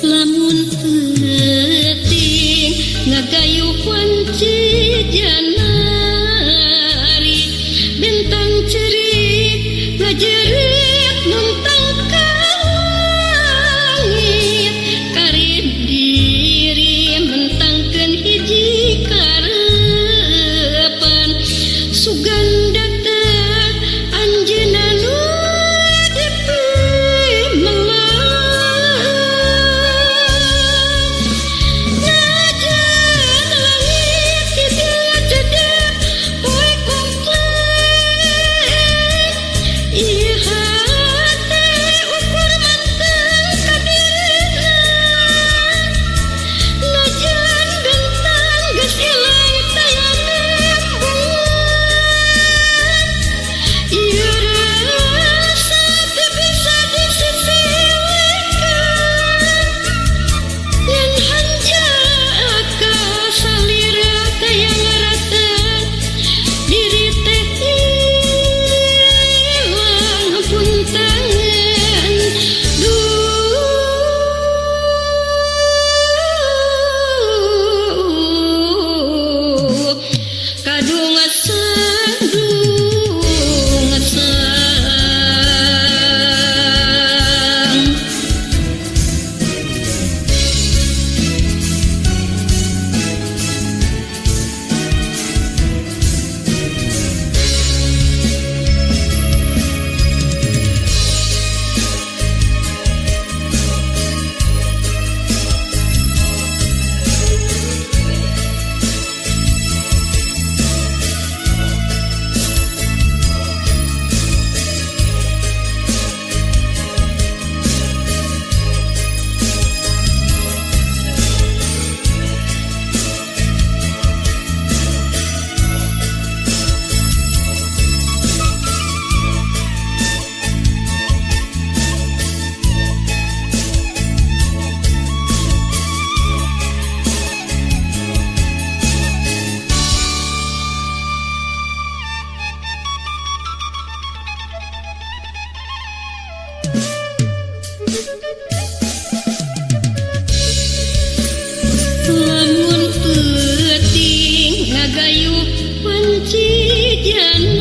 Lamun peuting ngagayuh wanci janari, bentang cerik ngajerit nuntang ka langit, karib diri mentangkeun hiji karepan, sugan datang anjeunna nu dipimelang. Najan langit kidul cedep poe komplek, ieu hate ukur manteng ka dirina. Najan bentang geus ilang taya nembungan, ieu rasa teu bisa disisihkeun. Ngan hanjaka salira taya ngaraten, diri teh ilang puntangan. Duh, kadung asang, dung asang. Lamun peuting ngagayuh wanci janari.